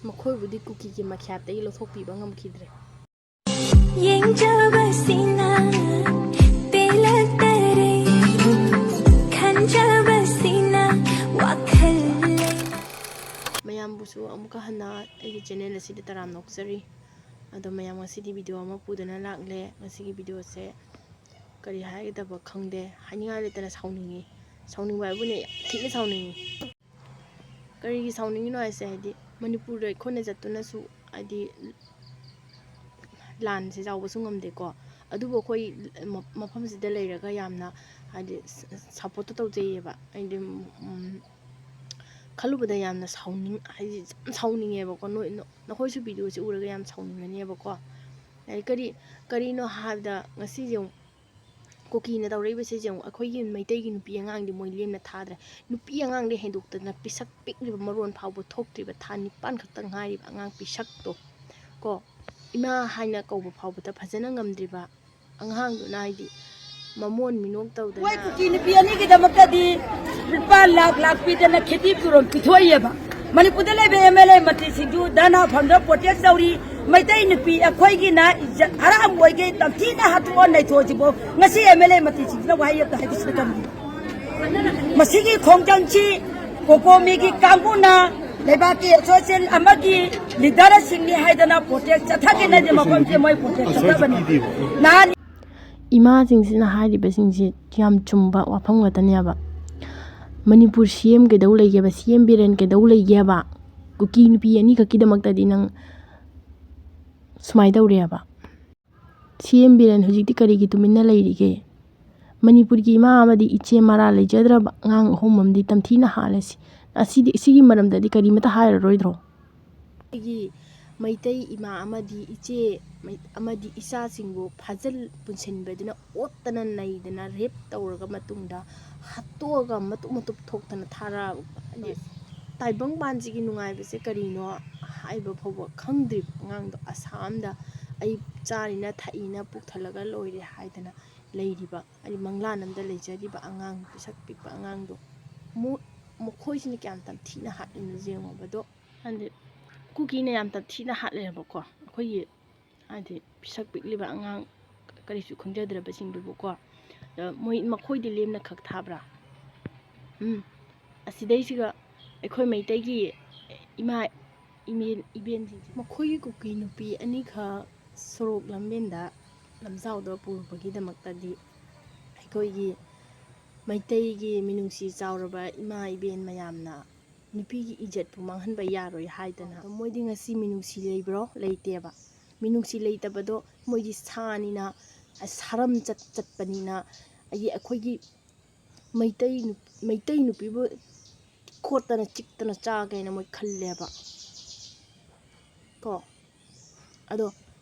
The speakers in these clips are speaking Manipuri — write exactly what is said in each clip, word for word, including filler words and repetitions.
ꯃꯈꯣꯏꯕꯨꯗꯤ ꯀꯨꯀꯤꯒꯤ ꯃꯈ꯭ꯌꯥꯠꯇꯒꯤ ꯂꯧꯊꯣꯛꯄꯤꯕ ꯉꯝꯈꯤꯗ꯭ꯔꯦ꯫ ꯌꯦꯡꯖꯕꯁꯤꯅ ꯄꯦꯜꯂꯛꯇꯔꯦ, ꯈꯟꯖꯕꯁꯤꯅ ꯋꯥꯈꯜ ꯂꯩ꯫ ꯃꯌꯥꯝꯕꯨꯁꯨ ꯑꯃꯨꯛꯀ ꯍꯟꯅ ꯑꯩꯒꯤ ꯆꯦꯅꯦꯜ ꯑꯁꯤꯗ ꯇꯔꯥꯝꯅ ꯑꯣꯛꯆꯔꯤ꯫ ꯑꯗꯣ ꯃꯌꯥꯝ, ꯉꯁꯤꯗꯤ ꯚꯤꯗꯤꯑꯣ ꯑꯃ ꯄꯨꯗꯨꯅ ꯂꯥꯛꯂꯦ꯫ ꯉꯁꯤꯒꯤ ꯚꯤꯗꯤꯑꯣꯁꯦ ꯀꯔꯤ ꯍꯥꯏꯒꯗꯕ ꯈꯪꯗꯦ, ꯍꯥꯏꯅꯤꯡꯉꯥꯏ ꯂꯩꯇꯅ ꯁꯥꯎꯅꯤꯡꯉꯤ꯫ ꯁꯥꯎꯅꯤꯡꯕ ꯍꯥꯏꯕꯨꯅꯦ, ꯌꯥꯝ ꯊꯤꯅ ꯁꯥꯎꯅꯤꯡꯉꯤ꯫ ꯀꯔꯤꯒꯤ ꯁꯥꯎꯅꯤꯡꯉꯤꯅꯣ ꯍꯥꯏꯁꯦ, ꯍꯥꯏꯗꯤ ꯃꯅꯤꯄꯨꯔꯗ ꯑꯩꯈꯣꯏꯅ ꯆꯠꯇꯨꯅꯁꯨ ꯍꯥꯏꯗꯤ ꯂꯥꯟꯁꯦ ꯌꯥꯎꯕꯁꯨ ꯉꯝꯗꯦꯀꯣ꯫ ꯑꯗꯨꯕꯨ ꯑꯩꯈꯣꯏ ꯃ-, ꯃꯐꯝꯁꯤꯗ ꯂꯩꯔꯒ ꯌꯥꯝꯅ ꯍꯥꯏꯗꯤ ꯁ-, ꯁꯞꯄꯣꯔꯠꯇꯣ ꯇꯧꯖꯩꯌꯦꯕ꯫ ꯍꯥꯏꯗꯤ, ꯎꯝ, ꯈꯜꯂꯨꯕꯗ ꯌꯥꯝꯅ ꯁꯥꯎꯅꯤꯡ-, ꯍꯥꯏꯗꯤ ꯌꯥꯝ ꯁꯥꯎꯅꯤꯡꯉꯦꯕꯀꯣ꯫ ꯅꯣꯏ, ꯅ-, ꯅꯈꯣꯏꯁꯨ ꯚꯤꯗꯤꯑꯣꯁꯦ ꯎꯔꯒ ꯌꯥꯝ ꯁꯥꯎꯅꯤꯡꯒꯅꯦꯕꯀꯣ꯫ ꯍꯥꯏꯗꯤ ꯀꯔꯤ, ꯀꯔꯤꯅꯣ ꯍꯥꯏꯕꯗ ꯉꯁꯤꯁꯦ ꯌꯦꯡꯉꯨ, ꯀꯨꯀꯤꯅ ꯇꯧꯔꯛꯏꯕꯁꯦ ꯌꯦꯡꯉꯨ, ꯑꯩꯈꯣꯏꯒꯤ ꯃꯩꯇꯩꯒꯤ ꯅꯨꯄꯤ ꯑꯉꯥꯡꯗꯤ ꯃꯣꯏ ꯂꯦꯝꯅ ꯊꯥꯗ꯭ꯔꯦ꯫ ꯅꯨꯄꯤ ꯑꯉꯥꯡꯗꯩ ꯍꯦꯟꯗꯣꯛꯇꯅ ꯄꯤꯁꯛ ꯄꯤꯛꯂꯤꯕ ꯃꯔꯣꯟ ꯐꯥꯎꯕ ꯊꯣꯛꯇ꯭ꯔꯤꯕ ꯊꯥ ꯅꯤꯄꯥꯟ ꯈꯛꯇ ꯉꯥꯏꯔꯤꯕ ꯑꯉꯥꯡ ꯄꯤꯁꯛꯇꯣ ꯀꯣ, ꯏꯃꯥ ꯍꯥꯏꯅ ꯀꯧꯕ ꯐꯥꯎꯕꯗ ꯐꯖꯅ ꯉꯝꯗ꯭ꯔꯤꯕ ꯑꯉꯥꯡꯗꯨꯅ ꯍꯥꯏꯗꯤ ꯃꯃꯣꯟ ꯃꯤꯅꯣꯛ ꯇꯧꯗꯅ ꯃꯣꯏ ꯀꯨꯀꯤ ꯅꯨꯄꯤ ꯑꯅꯤꯒꯤꯗꯃꯛꯇꯗꯤ ꯂꯨꯄꯥ ꯂꯥꯛ ꯂꯥꯛ ꯄꯤꯗꯅ ꯈꯦꯇꯤ ꯐꯤꯔꯣꯜ ꯄꯤꯊꯣꯛꯏꯑꯕ꯫ ꯃꯅꯤꯄꯨꯔꯗ ꯂꯩꯕ ꯑꯦꯝ ꯑꯦꯜ ꯑꯦ ꯃꯟꯇ꯭ꯔꯤꯁꯤꯡꯁꯨ ꯙꯔꯅꯥ ꯐꯝꯗ ꯄ꯭ꯔꯣꯇꯦꯁ ꯇꯧꯔꯤ꯫ ꯃꯩꯇꯩ ꯅꯨꯄꯤ ꯑꯩꯈꯣꯏꯒꯤꯅ ꯏꯖꯠ ꯍꯔꯥꯝ ꯑꯣꯏꯒꯦ ꯇꯝꯊꯤꯅ ꯍꯥꯠꯇꯣꯛꯑ ꯅꯩꯊꯣꯛꯑꯁꯤꯕꯨ ꯉꯁꯤ ꯑꯦꯝ ꯑꯦꯜ ꯑꯦ ꯃꯟꯇ꯭ꯔꯤꯁꯤꯡꯁꯤꯅ ꯋꯥꯍꯩ ꯑꯝꯇ ꯍꯥꯏꯕꯁꯤꯅ ꯀꯔꯤꯒꯤꯅꯣ? ꯃꯁꯤꯒꯤ ꯈꯣꯡꯖꯪꯁꯤ ꯀꯣꯀꯣꯃꯤꯒꯤ ꯀꯥꯡꯕꯨꯅ ꯂꯩꯕꯥꯛꯀꯤ ꯑꯦꯁꯣꯁꯤꯌꯦꯁꯟ ꯑꯃꯒꯤ ꯂꯤꯗꯔꯁꯤꯡꯅꯤ ꯍꯥꯏꯗꯅ ꯄ꯭ꯔꯣꯇꯦꯁ ꯆꯠꯊꯒꯦꯅꯗꯤ ꯃꯐꯝꯁꯦ ꯃꯣꯏ ꯄ꯭ꯔꯣꯇꯦꯁ ꯆꯠꯊꯕꯅꯤ꯫ ꯅꯍꯥꯟ ꯏꯃꯥꯁꯤꯡꯁꯤꯅ ꯍꯥꯏꯔꯤꯕꯁꯤꯡꯁꯤ ꯌꯥꯝ ꯆꯨꯝꯕ ꯋꯥꯐꯝ ꯉꯥꯛꯇꯅꯦꯕ꯫ ꯃꯅꯤꯄꯨꯔ ꯁꯤ ꯑꯦꯝ ꯀꯩꯗꯧ ꯂꯩꯒꯦꯕ? ꯁꯤ ꯑꯦꯝ ꯕꯤꯔꯦꯟ ꯀꯩꯗꯧ ꯂꯩꯒꯦꯕ? ꯀꯨꯀꯤ ꯅꯨꯄꯤ ꯑꯅꯤꯈꯛꯀꯤꯗꯃꯛꯇꯗꯤ ꯅꯪ ꯁꯨꯃꯥꯏꯅ ꯇꯧꯔꯦꯕ꯫ ꯁꯤ ꯑꯦꯝ ꯕꯤꯔꯦꯟ ꯍꯧꯖꯤꯛꯇꯤ ꯀꯔꯤꯒꯤ ꯇꯨꯃꯤꯟꯅ ꯂꯩꯔꯤꯒꯦ? ꯃꯅꯤꯄꯨꯔꯒꯤ ꯏꯃꯥ ꯑꯃꯗꯤ ꯏꯆꯦ ꯃꯔꯥꯜ ꯂꯩꯖꯗ꯭ꯔꯕ ꯑꯉꯥꯡ ꯑꯍꯨꯝ ꯑꯃꯗꯤ ꯇꯝꯊꯤꯅ ꯍꯥꯠꯂꯦ꯫ ꯁꯤ-, ꯑꯁꯤꯗꯤ, ꯁꯤꯒꯤ ꯃꯔꯝꯗꯗꯤ ꯀꯔꯤꯃꯇ ꯍꯥꯏꯔꯔꯣꯏꯗ꯭ꯔꯣ? ꯑꯩꯒꯤ ꯃꯩꯇꯩ ꯏꯃꯥ ꯑꯃꯗꯤ ꯏꯆꯦ ꯃꯩ-, ꯑꯃꯗꯤ ꯏꯆꯥꯁꯤꯡꯕꯨ ꯐꯥꯖꯤꯜ ꯄꯨꯟꯁꯤꯟꯕꯗꯨꯅ ꯑꯣꯠꯇꯅ ꯅꯩꯗꯅ ꯔꯦꯞ ꯇꯧꯔꯒ ꯃꯇꯨꯡꯗ ꯍꯥꯠꯇꯣꯛꯑꯒ ꯃꯇꯨꯞ ꯃꯇꯨꯞ ꯊꯣꯛꯇꯅ ꯊꯥꯔꯛꯑꯕ ꯍꯥꯏꯗꯤ ꯇꯥꯏꯕꯪ ꯄꯥꯟꯁꯤꯒꯤ ꯅꯨꯡꯉꯥꯏꯕꯁꯦ ꯀꯔꯤꯅꯣ ꯍꯥꯏꯕ ꯐꯥꯎꯕ ꯈꯪꯗ꯭ꯔꯤꯕ ꯑꯉꯥꯡꯗꯣ ꯑꯁꯥ ꯑꯃꯗ ꯑꯩ ꯆꯥꯔꯤꯅ ꯊꯛꯏꯅ ꯄꯨꯛ ꯊꯜꯂꯒ ꯂꯣꯏꯔꯦ ꯍꯥꯏꯗꯅ ꯂꯩꯔꯤꯕ ꯍꯥꯏꯗꯤ ꯃꯪꯂꯥꯟ ꯑꯃꯗ ꯂꯩꯖꯔꯤꯕ ꯑꯉꯥꯡ ꯄꯤꯁꯛ ꯄꯤꯛꯄ ꯑꯉꯥꯡꯗꯣ ꯃꯣ-, ꯃꯈꯣꯏꯁꯤꯅ ꯀꯌꯥꯝ ꯇꯝꯊꯤꯅ ꯍꯥꯠꯂꯤꯅꯣ ꯌꯦꯡꯉꯣꯕꯗꯣ꯫ ꯍꯥꯏꯗꯤ ꯀꯨꯀꯤꯅ ꯌꯥꯝ ꯇꯝꯊꯤꯅ ꯍꯥꯠꯂꯦꯕꯀꯣ, ꯑꯩꯈꯣꯏꯒꯤ ꯍꯥꯏꯗꯤ ꯄꯤꯁꯛ ꯄꯤꯛꯂꯤꯕ ꯑꯉꯥꯡ, ꯀꯔꯤꯁꯨ ꯈꯪꯖꯗ꯭ꯔꯕꯁꯤꯡꯗꯨꯕꯨꯀꯣ꯫ ꯑꯗ ꯃꯣꯏ, ꯃꯈꯣꯏꯗꯤ ꯂꯦꯝꯅ ꯈꯛ ꯊꯥꯕ꯭ꯔꯥ? ꯎꯝ, ꯑꯁꯤꯗꯩꯁꯤꯒ ꯑꯩꯈꯣꯏ ꯃꯩꯇꯩꯒꯤ ꯏꯃꯥ ꯏꯃꯦꯟ ꯏꯕꯦꯟꯁꯤꯡꯁꯦ, ꯃꯈꯣꯏꯒꯤ ꯀꯨꯀꯤ ꯅꯨꯄꯤ ꯑꯅꯤꯈꯛ ꯁꯣꯔꯣꯛ ꯂꯝꯕꯦꯟꯗ ꯂꯝꯖꯥꯎꯗ ꯄꯨꯔꯨꯕꯒꯤꯗꯃꯛꯇꯗꯤ ꯑꯩꯈꯣꯏꯒꯤ ꯃꯩꯇꯩꯒꯤ ꯃꯤꯅꯨꯡꯁꯤ ꯆꯥꯎꯔꯕ ꯏꯃꯥ ꯏꯕꯦꯟ ꯃꯌꯥꯝꯅ ꯅꯨꯄꯤꯒꯤ ꯏꯖꯠꯄꯨ ꯃꯥꯡꯍꯟꯕ ꯌꯥꯔꯣꯏ ꯍꯥꯏꯗꯅ꯫ ꯃꯣꯏꯗꯤ ꯉꯁꯤ ꯃꯤꯅꯨꯡꯁꯤ ꯂꯩꯕ꯭ꯔꯣ? ꯂꯩꯇꯦꯕ꯫ ꯃꯤꯅꯨꯡꯁꯤ ꯂꯩꯇꯕꯗꯣ ꯃꯣꯏꯗꯤ ꯁꯥꯅꯤꯅ, ꯁꯥꯔꯝ ꯆꯠ-, ꯆꯠꯄꯅꯤꯅ, ꯍꯥꯏꯗꯤ ꯑꯩꯈꯣꯏꯒꯤ ꯃꯩꯇꯩ ꯅꯨ-, ꯃꯩꯇꯩ ꯅꯨꯄꯤꯕꯨ ꯈꯣꯠꯇꯅ ꯆꯤꯛꯇꯅ ꯆꯥꯒꯦꯅ ꯃꯣꯏ ꯈꯜꯂꯦꯕ ꯀꯣ꯫ ꯑꯗꯣ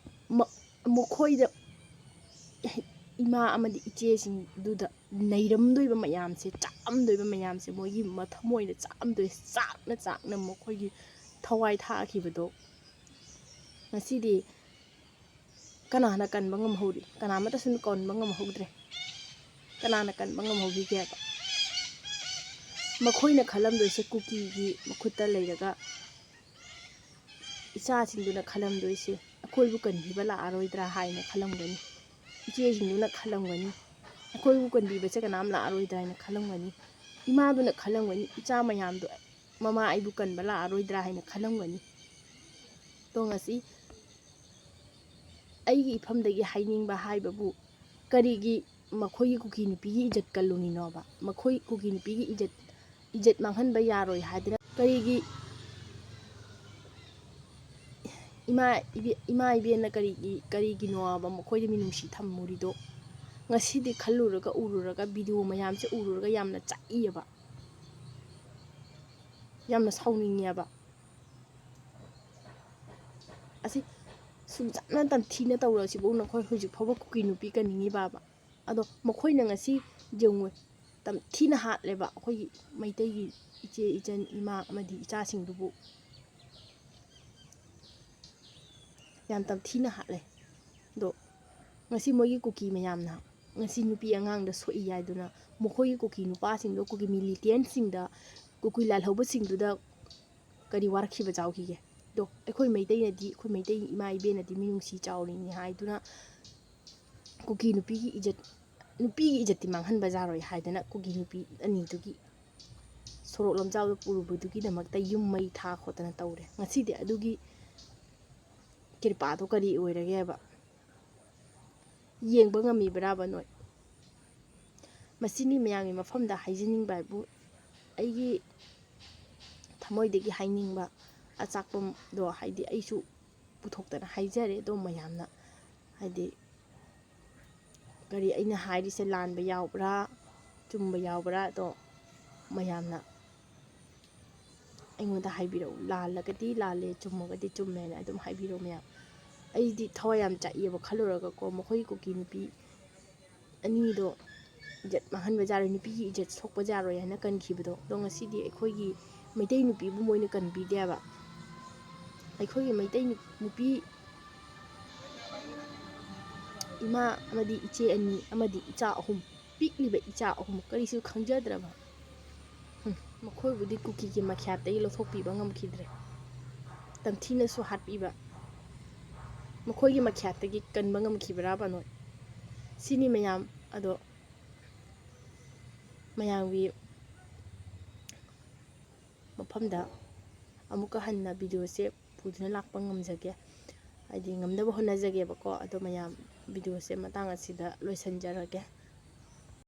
ꯃ-, ꯃꯈꯣꯏꯗ ꯏꯃꯥ ꯑꯃꯗꯤ ꯏꯆꯦꯁꯤꯡꯗꯨꯗ ꯅꯩꯔꯝꯗꯣꯏꯕ ꯃꯌꯥꯝꯁꯦ, ꯆꯥꯛꯑꯝꯗꯣꯏꯕ ꯃꯌꯥꯝꯁꯦ, ꯃꯣꯏꯒꯤ ꯃꯊꯃꯣꯏꯗ ꯆꯥꯛꯑꯝꯗꯣꯏ, ꯆꯥꯛꯅ ꯆꯥꯛꯅ ꯃꯈꯣꯏꯒꯤ ꯊꯋꯥꯏ ꯊꯥꯈꯤꯕꯗꯣ ꯉꯁꯤꯗꯤ ꯀꯅꯥꯅ ꯀꯟꯕ ꯉꯝꯍꯧꯔꯤ? ꯀꯅꯥꯃꯠꯇꯁꯨ ꯀꯟꯕ ꯉꯝꯍꯧꯗ꯭ꯔꯦ꯫ ꯀꯅꯥꯅ ꯀꯟꯕ ꯉꯝꯍꯧꯔꯤꯒꯦꯕ? ꯃꯈꯣꯏꯅ ꯈꯜꯂꯝꯗꯣꯏꯁꯦ ꯀꯨꯀꯤꯒꯤ ꯃꯈꯨꯠꯇ ꯂꯩꯔꯒ ꯏꯆꯥꯁꯤꯡꯗꯨꯅ ꯈꯜꯂꯝꯗꯣꯏꯁꯦ ꯑꯩꯈꯣꯏꯕꯨ ꯀꯟꯕꯤꯕ ꯂꯥꯛꯑꯔꯣꯏꯗ꯭ꯔꯥ ꯍꯥꯏꯅ ꯈꯜꯂꯝꯒꯅꯤ꯫ ꯏꯆꯦꯁꯤꯡꯗꯨꯅ ꯈꯜꯂꯝꯒꯅꯤ, ꯑꯩꯈꯣꯏꯕꯨ ꯀꯟꯕꯤꯕꯁꯦ ꯀꯅꯥꯝ ꯂꯥꯛꯑꯔꯣꯏꯗ꯭ꯔꯥ ꯍꯥꯏꯅ ꯈꯜꯂꯝꯒꯅꯤ꯫ ꯏꯃꯥꯗꯨꯅ ꯈꯜꯂꯝꯒꯅꯤ, ꯏꯆꯥ ꯃꯌꯥꯝꯗꯣ ꯃꯃꯥ ꯑꯩꯕꯨ ꯀꯟꯕ ꯂꯥꯛꯑꯔꯣꯏꯗ꯭ꯔꯥ ꯍꯥꯏꯅ ꯈꯜꯂꯝꯒꯅꯤ꯫ ꯑꯗꯣ ꯉꯁꯤ ꯑꯩꯒꯤ ꯏꯐꯝꯗꯒꯤ ꯍꯥꯏꯅꯤꯡꯕ ꯍꯥꯏꯕꯕꯨ ꯀꯔꯤꯒꯤ ꯃꯈꯣꯏꯒꯤ ꯀꯨꯀꯤ ꯅꯨꯄꯤꯒꯤ ꯏꯖꯠ ꯀꯜꯂꯨꯅꯤꯅꯣꯕ? ꯃꯈꯣꯏ ꯀꯨꯀꯤ ꯅꯨꯄꯤꯒꯤ ꯏꯖꯠ, ꯏꯖꯠ ꯃꯥꯡꯍꯟꯕ ꯌꯥꯔꯣꯏ ꯍꯥꯏꯗꯅ ꯀꯔꯤꯒꯤ ꯏꯃꯥ ꯏꯕꯦ-, ꯏꯃꯥ ꯏꯕꯦꯟꯅ ꯀꯔꯤꯒꯤ, ꯀꯔꯤꯒꯤꯅꯣꯕ ꯃꯈꯣꯏꯗ ꯃꯤꯅꯨꯡꯁꯤ ꯊꯝꯃꯨꯔꯤꯗꯣ? ꯉꯁꯤꯗꯤ ꯈꯜꯂꯨꯔꯒ, ꯎꯔꯨꯔꯒ, ꯚꯤꯗꯤꯑꯣ ꯃꯌꯥꯝꯁꯦ ꯎꯔꯨꯔꯒ ꯌꯥꯝꯅ ꯆꯥꯛꯏꯌꯦꯕ, ꯌꯥꯝꯅ ꯁꯥꯎꯅꯤꯡꯉꯦꯕ꯫ ꯑꯁꯤ ꯁꯨꯝ ꯌꯥꯝꯅ ꯇꯝꯊꯤꯅ ꯇꯧꯔꯁꯤꯕꯨ ꯅꯈꯣꯏ ꯍꯧꯖꯤꯛ ꯐꯥꯎꯕ ꯀꯨꯀꯤ ꯅꯨꯄꯤ ꯀꯟꯅꯤꯡꯉꯤꯕꯕ? ꯑꯗꯣ ꯃꯈꯣꯏꯅ ꯉꯁꯤ ꯌꯦꯡꯉꯨ, ꯇꯝꯊꯤꯅ ꯍꯥꯠꯂꯦꯕ ꯑꯩꯈꯣꯏꯒꯤ ꯃꯩꯇꯩꯒꯤ ꯏꯆꯦ ꯏꯆꯟ ꯏꯃꯥ ꯑꯃꯗꯤ ꯏꯆꯥꯁꯤꯡꯗꯨꯕꯨ꯫ ꯌꯥꯝ ꯇꯝꯊꯤꯅ ꯍꯥꯠꯂꯦ꯫ ꯑꯗꯣ ꯉꯁꯤ ꯃꯣꯏꯒꯤ ꯀꯨꯀꯤ ꯃꯌꯥꯝꯅ ꯉꯁꯤ ꯅꯨꯄꯤ ꯑꯉꯥꯡꯗ ꯁꯣꯛꯏ ꯍꯥꯏꯗꯨꯅ ꯃꯈꯣꯏꯒꯤ ꯀꯨꯀꯤ ꯅꯨꯄꯥꯁꯤꯡꯗꯣ, ꯀꯨꯀꯤ ꯃꯤꯂꯤꯇꯦꯟꯁꯤꯡꯗ, ꯀꯨꯀꯤ ꯂꯥꯜꯍꯧꯕꯁꯤꯡꯗꯨꯗ ꯀꯔꯤ ꯋꯥꯔꯛꯈꯤꯕ ꯌꯥꯎꯈꯤꯒꯦ? ꯑꯗꯣ ꯑꯩꯈꯣꯏ ꯃꯩꯇꯩꯅꯗꯤ, ꯑꯩꯈꯣꯏ ꯃꯩꯇꯩ ꯏꯃꯥ ꯏꯕꯦꯟꯅꯗꯤ ꯃꯤꯅꯨꯡꯁꯤ ꯆꯥꯎꯔꯤꯅꯤ ꯍꯥꯏꯗꯨꯅ ꯀꯨꯀꯤ ꯅꯨꯄꯤꯒꯤ ꯏꯖꯠ, ꯅꯨꯄꯤꯒꯤ ꯏꯖꯠꯇꯤ ꯃꯥꯡꯍꯟꯕ ꯌꯥꯔꯣꯏ ꯍꯥꯏꯗꯅ ꯀꯨꯀꯤ ꯅꯨꯄꯤ ꯑꯅꯤꯗꯨꯒꯤ ꯁꯣꯔꯣꯛ ꯂꯝꯖꯥꯎꯗ ꯄꯨꯔꯨꯕꯗꯨꯒꯤꯗꯃꯛꯇ ꯌꯨꯝ ꯃꯩ ꯊꯥ ꯈꯣꯠꯇꯅ ꯇꯧꯔꯦ꯫ ꯉꯁꯤꯗꯤ ꯑꯗꯨꯒꯤ ꯀ꯭ꯔꯤꯄꯥꯗꯣ ꯀꯔꯤ ꯑꯣꯏꯔꯒꯦꯕ? ꯌꯦꯡꯕ ꯉꯝꯃꯤꯕ꯭ꯔꯥꯕ ꯅꯣꯏ? ꯃꯁꯤꯅꯤ ꯃꯌꯥꯝꯒꯤ ꯃꯐꯝꯗ ꯍꯥꯏꯖꯅꯤꯡꯕ ꯍꯥꯏꯕꯨ, ꯑꯩꯒꯤ ꯊꯃꯣꯏꯗꯒꯤ ꯍꯥꯏꯅꯤꯡꯕ ꯑꯆꯥꯛꯄꯗꯣ, ꯍꯥꯏꯗꯤ ꯑꯩꯁꯨ ꯄꯨꯊꯣꯛꯇꯅ ꯍꯥꯏꯖꯔꯦ꯫ ꯑꯗꯣ ꯃꯌꯥꯝꯅ ꯍꯥꯏꯗꯤ ꯀꯔꯤ ꯑꯩꯅ ꯍꯥꯏꯔꯤꯁꯦ ꯂꯥꯟꯕ ꯌꯥꯎꯕ꯭ꯔꯥ, ꯆꯨꯝꯕ ꯌꯥꯎꯕ꯭ꯔꯥ? ꯑꯗꯣ ꯃꯌꯥꯝꯅ ꯑꯩꯉꯣꯟꯗ ꯍꯥꯏꯕꯤꯔꯛꯎ, ꯂꯥꯜꯂꯒꯗꯤ ꯂꯥꯜꯂꯦ, ꯆꯨꯝꯃꯒꯗꯤ ꯆꯨꯝꯃꯦꯅ ꯑꯗꯨꯝ ꯍꯥꯏꯕꯤꯔꯛꯎ ꯃꯌꯥꯝ꯫ ꯑꯩꯗꯤ ꯊꯋꯥꯏ ꯌꯥꯝ ꯆꯥꯛꯑꯦꯕ ꯈꯜꯂꯨꯔꯒꯀꯣ, ꯃꯈꯣꯏ ꯀꯨꯀꯤ ꯅꯨꯄꯤ ꯑꯅꯤꯗꯣ ꯏꯖꯠ ꯃꯥꯡꯍꯟꯕ ꯌꯥꯔꯣꯏ, ꯅꯨꯄꯤꯒꯤ ꯏꯖꯠ ꯁꯣꯛꯄ ꯌꯥꯔꯣꯏ ꯍꯥꯏꯅ ꯀꯟꯈꯤꯕꯗꯣ꯫ ꯑꯗꯣ ꯉꯁꯤꯗꯤ ꯑꯩꯈꯣꯏꯒꯤ ꯃꯩꯇꯩ ꯅꯨꯄꯤꯕꯨ ꯃꯣꯏꯅ ꯀꯟꯕꯤꯗꯦꯕ꯫ ꯑꯩꯈꯣꯏꯒꯤ ꯃꯩꯇꯩ ꯅꯨ-, ꯅꯨꯄꯤ ꯏꯃꯥ ꯑꯃꯗꯤ ꯏꯆꯦ ꯑꯅꯤ ꯑꯃꯗꯤ ꯏꯆꯥ ꯑꯍꯨꯝ, ꯄꯤꯛꯂꯤꯕ ꯏꯆꯥ ꯑꯍꯨꯝ ꯀꯔꯤꯁꯨ ꯈꯪꯖꯗ꯭ꯔꯕ, ꯍꯨꯝ, ꯃꯈꯣꯏꯕꯨꯗꯤ ꯀꯨꯀꯤꯒꯤ ꯃꯈ꯭ꯌꯥꯠꯇꯒꯤ ꯂꯧꯊꯣꯛꯄꯤꯕ ꯉꯝꯈꯤꯗ꯭ꯔꯦ꯫ ꯇꯝꯊꯤꯅꯁꯨ ꯍꯥꯠꯄꯤꯕ꯫ ꯃꯈꯣꯏꯒꯤ ꯃꯈ꯭ꯌꯥꯠꯇꯒꯤ ꯀꯟꯕ ꯉꯝꯈꯤꯕ꯭ꯔꯥꯕ ꯅꯣꯏ? ꯁꯤꯅꯤ ꯃꯌꯥꯝ꯫ ꯑꯗꯣ ꯃꯌꯥꯝꯒꯤ ꯃꯐꯝꯗ ꯑꯃꯨꯛꯀ ꯍꯟꯅ ꯚꯤꯗꯤꯑꯣꯁꯦ ꯄꯨꯗꯨꯅ ꯂꯥꯛꯄ ꯉꯝꯖꯒꯦ, ꯍꯥꯏꯗꯤ ꯉꯝꯅꯕ ꯍꯣꯠꯅꯖꯒꯦꯕꯀꯣ꯫ ꯑꯗꯣ ꯃꯌꯥꯝ, ꯚꯤꯗꯤꯑꯣꯁꯦ ꯃꯇꯥꯡ ꯑꯁꯤꯗ ꯂꯣꯏꯁꯤꯟꯖꯔꯒꯦ꯫